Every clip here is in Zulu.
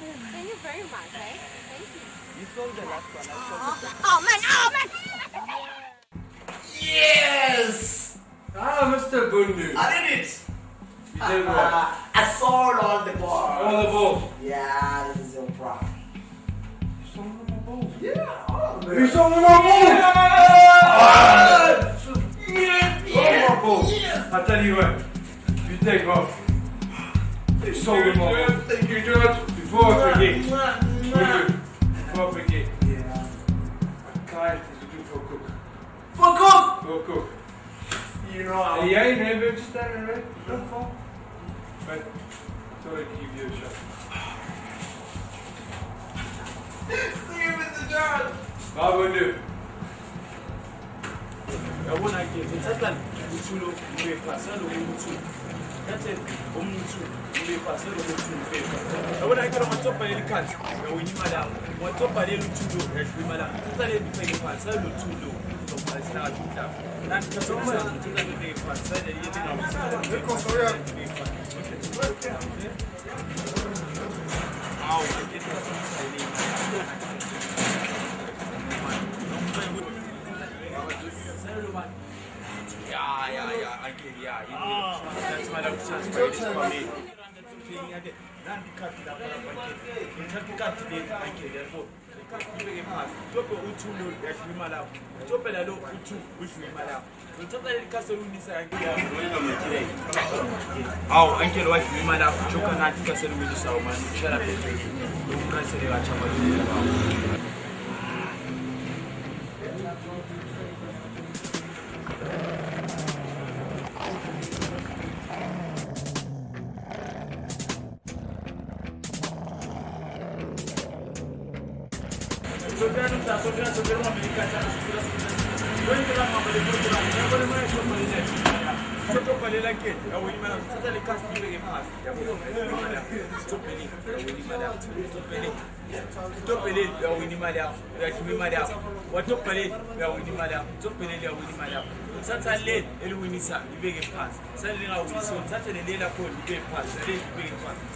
Thank you very much, eh? Thank you. You sold the last one. I sold the Oh man, oh man! Yes! Ah, Mr. Bundu. I did it! You did what? I sold all the balls. All the balls? Yeah, this is your problem. You sold all my balls? Yeah, all of them. You sold all my balls! Yeah! All my balls. Yes! I tell you what, you take off. You sold them all. Thank you, George. Before I forget, before I forget, yeah. My client is looking for a cook. For a cook? For a cook. You know how. Yeah, you know, just down the road, not far. But I thought I'd give you a shot. See you, Mr. George. Bye, Bundu. I want to give it a Yeah, I get yeah. That's my for me.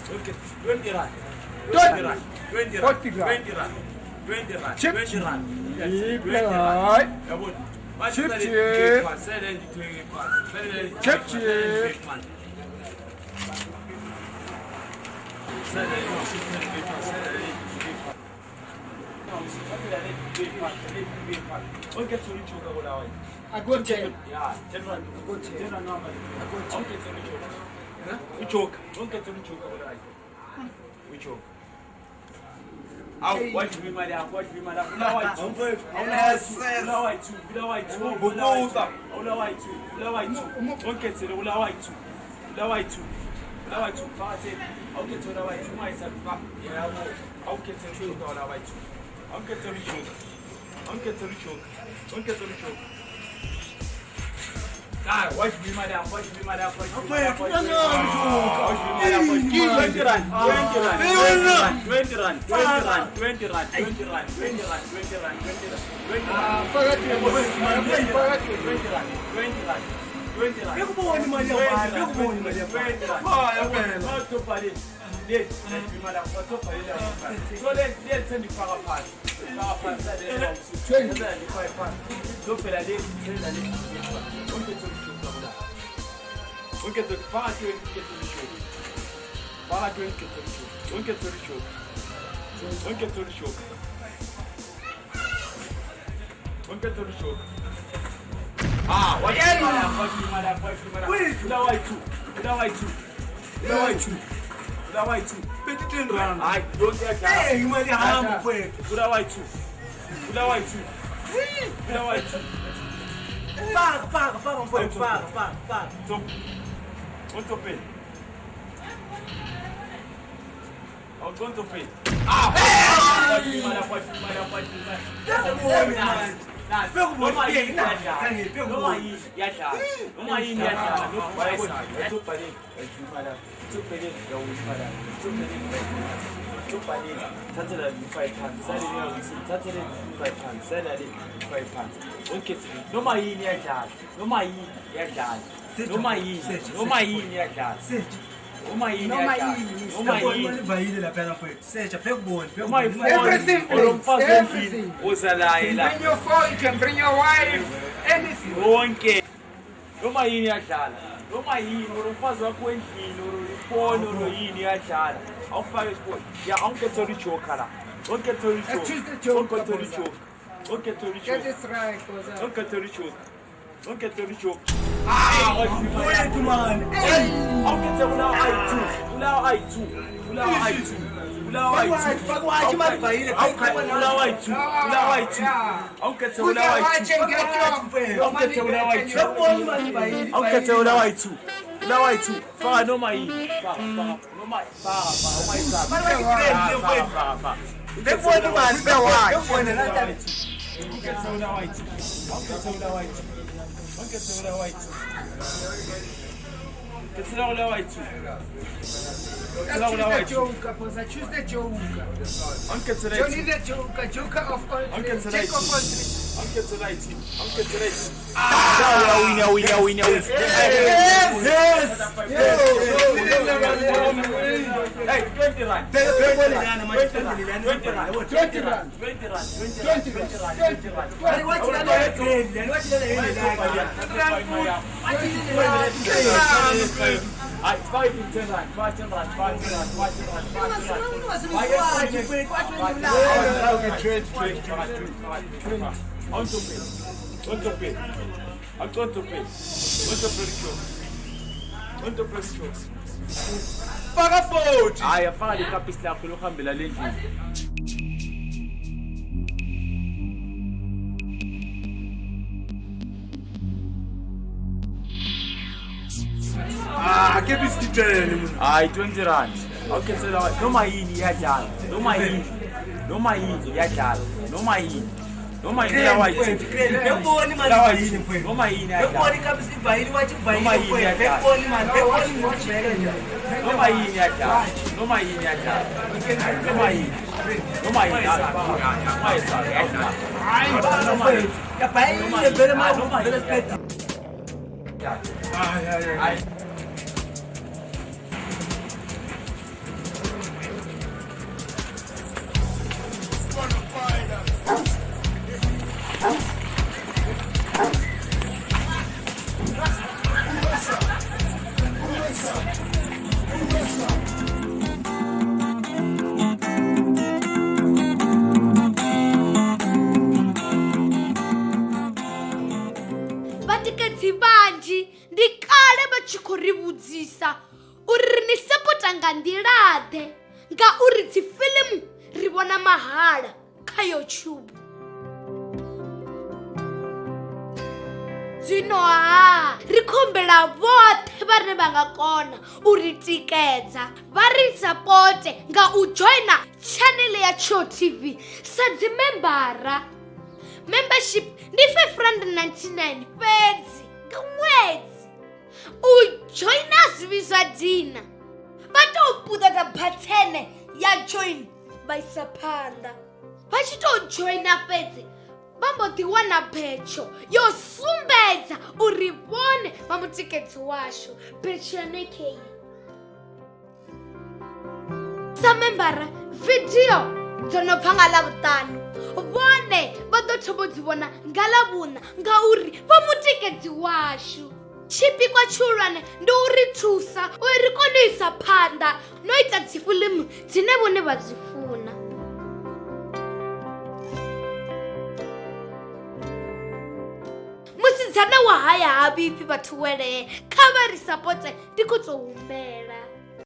Okay, 20 rand. 20 rand. 20 rand. 20 rand. Chip. 20 rand. Chip. Chip. Chip. Chip. I go 10. Yeah, 10 rand. I go 10. 10 rand. I go 10. We choke. Don't get to choke. We choke. Watch me, madam. Watch me, madam. Watch me, madam. Watch me, madam. Watch me, madam. 20 rand, 20 rand, 20 rand, 20 rand, 20 rand, 20 rand, 20 rand, 20 rand, 20 rand, 20 rand, 20 rand, 20 rand, 20 rand. Onkethele faka 20 kethele show. Faka 20 kethele show. Onkethele show. Onkethele show. Onkethele show. Ah, what? Ulawa 2. 10 rand. Hayi, yonke iyadlala. Hey, imali ihamba mfowethu. Ulawa 2. Ulawa 2. Ulawa 2. Faka mfowethu, faka. Stop. Onto pay. Awuconto pay. Ah! Everything, everything. You bring your phone, you can bring your wife, anything. Noma yini iyadlala, noma yini, umfazi wakho endlini, ifoni, yini iyadlala. Awufake isiponi. Ya, awunkethole ijoker la. Awunkethole ijoker. Awunkethole ijoker. Awunkethole ijoker. Get it right, Boza. Awunkethole ijoker. Awunkethole ijoker. Ah, mfowethu man. Awukhethe ulawa I2. Ulawa I2. Ulawa I2. Ulawa I2. Faka watch imali vayile. Ulawa I2. Ulawa I2. Awukhethe ulawa I2. Awukhethe ulawa I2. Awukhethe ulawa I2. Ulawa I2. Faka noma yini. Faka noma faka faka. Bekubona imali, bekubona la. Awukhethe ulawa I2. Awukhethe ulawa I2. Awukhethe ulawa I2. Choose the joker. Johnny the Joker, Joker of all trades, Jack of all trades. Win. Yes. Hey, 20 rand. 20 rand. 20 rand. 20 rand. 5 10 rand, 5 10 rand, 5 10 rand, 5 10 rand, 5 10 rand. Faka 40. Hayi, afaka lekapisi lakho lohambela le ndlini. Ah, kepisi 10 mina. Hayi, 20 rand. Awukhethela noma yini iyadlala. Noma yini. Noma yini iyadlala. Noma yini. Noma yini ulawa I2. Bekubona imali vayile mfowethu. Noma yini iyadlala. Bekubona ikapisi ivayile, wathi ivayile mfowethu. Bekubona imali, bekubona imali. Noma yini iyadlala. Noma yini iyadlala. Noma yini. Noma yini. Hayi, yabhayile vele manje vele siqedile. Hayi. Vatikedzi vanzhi ndi kale vha tshi khou ri vhudzisa uri ri ni sapota nga nḓila-ḓe ngauri dzi filimu ri vhona mahala kha YouTube. Zwino ha ri khombela vhoṱhe vhane vha nga kona u ri tikedza vha ri sapote nga u joina channel ya Tsho TV sa dzi membara. Membership ndi 599 fhedzi nga ṅwedzi. U joina zwi zwa dina vha tou puṱedza bathene ya join vha isa phanḓa. Vha tshi tou joina fhedzi vha mbo ḓi wana betsho yo sumbedza uri vhone vha mutikedzi washu. Betsho yone kei. Sa membara video dzo no bva nga Ḽavhuṱanu vhone vha ḓo thoma u dzi vhona nga Ḽavhuṋa ngauri vha mutikedzi washu. Tshipikwa tshihulwane ndi u ri thusa uri ri kone u isa phanḓa no ita dzifilimu dzine vhone vha dzi funa. Musidzana wa haya ha vhifhi vhathu welee, kha vha ri sapote, ndi khou tou humbela.